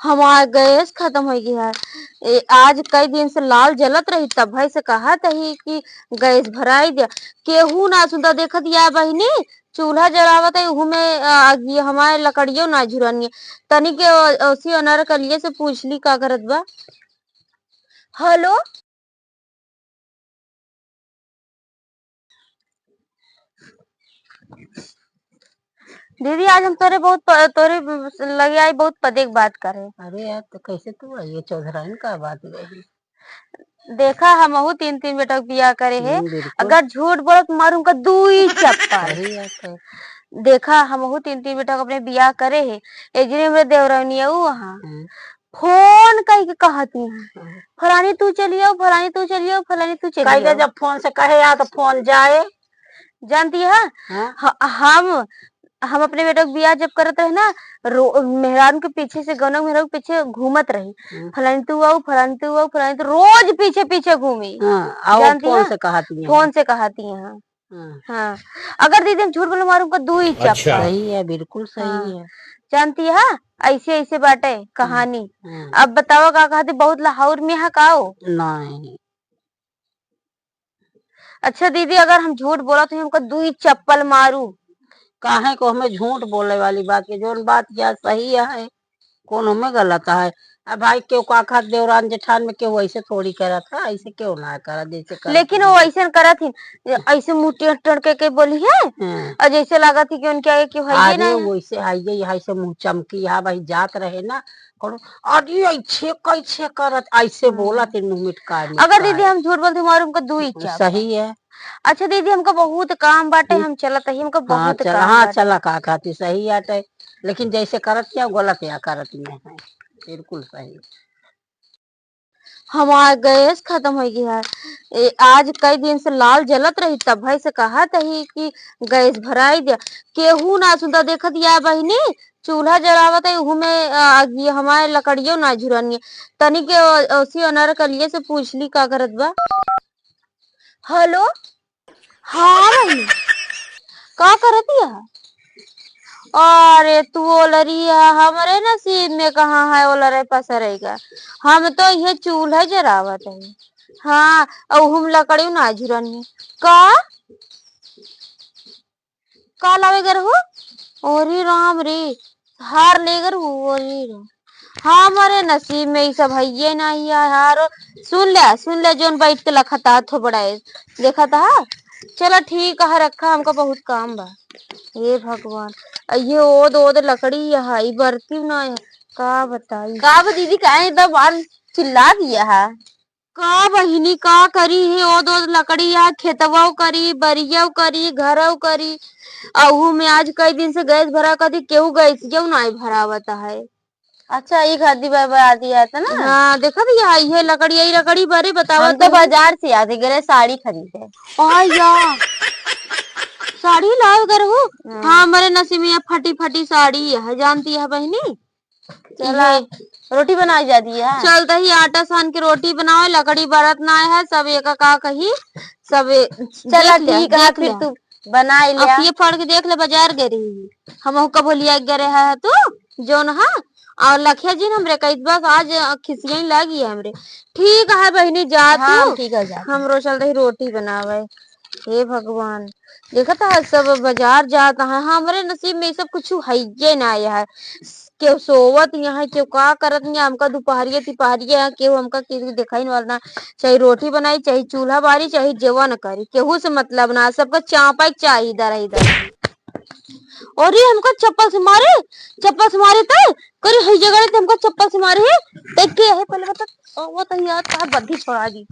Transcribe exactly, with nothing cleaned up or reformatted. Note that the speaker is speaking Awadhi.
हमार गैस खतम होइ गया है। ए, आज कई दिन से लाल जलत रही, तब भाई से कहत ही कि गैस भराई द्या। केहू ना सुनता, देखत या बहिनी, चूल्हा जरावत है, उहू में, अ, अगिया, हमारे लकड़ियो ना झुरनिया। तनी के ओ-, ओसी अनर कलिए से पूछ ली का करत बा। हेलो। दीदी, आज हम तोरे बहुत प-, तोरे लगे आई बहुत पदे के बात करे। अरे यार, तो कैसे तू आई है चौधराइन का बात में? देखा, हमहू तीन, तीन बेटा के बियाह करे है। हम्म, बिल्कुल। अगर झूठ बोलत, मारूंगा दुई चप्पल। सही बात है। देखा, हमहू तीन, तीन बेटा के अपने बियाह करे है। एक जने हमरे देवरनिया ऊ वहाँ। हम्म। फोन कई के कहती हैं, हम्म। "फलानी तू चलियो, फलानी तू चलियो, फलानी तू कई के चलियो।" जब फोन से कहे या तो फोन जाए। जानती है, हाँ। ह-, हम, हम अपने बेटों के बियाह जब करत रहे ना, रो-, मेहरारू के पीछे से, गौना मेहरारू के पीछे घूमत रही। हम्म। "फलानी तू आओ, फलानी तू आओ, फलानी तू", रोज पीछे पीछे घूमी। हाँ, आओ जानती फोन है? से कहती हैं। फोन से कहती हैं। हाँ। हाँ। अगर दीदी हम झूठ बोले, मारूंगा दुई चप्पल। अच्छा। सही है, बिल्कुल सही हाँ। है। जानती है, ऐसे, ऐसे बाटे कहानी। हम्म। अब बतावा का कहती, बहुत लाहौर में है का हो? नहीं। अच्छा दीदी, अगर हम झूठ बोला तो हमको दुई चप्पल मारू। काहे को हमें झूठ बोले वाली बात के, जौन बात या सही है, कौन हमें गलत है? अब भाई, केहू का खात देवरान जेठान में केहू ऐसे थोड़ी करत है, ऐसे केहू ना करत, जैसे करत लेकिन है। वो ऐसे करत ही, ऐसे मुंह टेढ़ टेढ़ के, के बोली है, हाँ। और जैसे लागत ही कि उनके आगे केहू है ही अरे, नहीं। वैसे है, ये, ऐसे मुंह चमकी, हाँ भाई, जात रहे ना, कौन, "अरे, ऐसे कैसे करत?" ऐसे हाँ। बोलत ही मुंह मिटका, अगर मिटका दीदी है। हम झूठ बोलती, मारू हमको दुई चप्पल। सही है। अच्छा दीदी, हमको बहुत काम बाटे, हम्म। हम चलत ही, हमको हाँ, बहुत चला, काम हाँ, बाटे। चला, का खाती सही आटे, लेकिन जैसे करत क्या गलत या करत नहीं है, बिल्कुल सही। हमार गैस खतम होइ गया है। ए, आज कई दिन से लाल जलत रही, तब भाई से कहत ही कि गैस भराई द्या। केहू ना सुनता, देखत या बहिनी, चूल्हा जरावत है, उहू में, अ, अगिया, हमारे लकड़ियो ना झुरनिया। तनी के ओ-, ओसी अनर कलिए से पूछ ली का करत बा। हेलो। हाँ बहिनी, का करत या? अरे तू ओलरी है, हमरे नसीब में कहाँ है ओलरे पसरे का। हम तो ये चूल्हा जरावत है। हाँ, अउ हम लकड़ी ना झुरनी। का? का लावे गर हो? अरे राम रे, हार ले गर हो, अरे राम। हमरे नसीब में ई सब हइये नाही है, हारो। सुन ले, सुन ले, जोन बैठ के लखता थोबड़ा है। देखत हा? चला ठीक है, रखा, हमका बहुत काम बा। हे भगवान, अ, ये ओद ओद लकड़ी है, ई बरती ना है, का बताई? का बा दीदी, काहे इतना बार चिल्ला दिया है? का बहिनी, का करी है, ओद ओद लकड़ी है, खेतवा करी, बरिया करी, घरव करी, अहू में आज कई दिन से गैस भरा, कदी केहू गैसियो नाई भरावत है। अच्छा, ई खातिर बरबादी है त ना? हाँ, देखा भैया, ये लकड़ी, यही लकड़ी बरे बतावा हम तो तू। बाजार से आते गरे साड़ी खरीदे। आ या, साड़ी लाओ गर हो? हाँ। हाँ, हमरे नसीब में ये फटी फटी साड़ी है, जानती है बहिनी? चला, ये रोटी बनाई जा दी है। चलते ही आटा सान के रोटी बनावे, लकड़ी बरत ना है, सब एक का कही, सब ए-, चला देख ले, ठीक है, देख फिर ले। तू बनाई अब लिया। ये फड़ के देख ले, बाजार गए रही। हमहू कबो लिया गए रहे है तू, जोन हा, और लखिया जी ने हमरे कही, बस आज खिसियाई लागी है हमरे। ठीक है बहिनी, जा हाँ, तू। ठीक है, जा। हमरो चल रही रोटी बनावे। हे भगवान, देखत है सब बाजार जात है, हमरे नसीब में ई सब कुछ हइये ना है। केहू सोवत यहाँ, केहू का करत यहाँ, हमका दुपहरिया तिपहरिया यहाँ, केहू हमका केहू देखाइन वाला ना। चाहे रोटी बनाई, चाहे चूल्हा बारी, चाहे जेवन करी, केहू से मतलब ना, सबका चापा के चाही दरही दरही। अरे हमका चप्पल से मारे, चप्पल से मारे त, करी हई जगह ते हमका चप्पल से मारे है, ते के है पहले बता, ओ, वो तो यार, कहाँ बद्धी छोड़ा दी।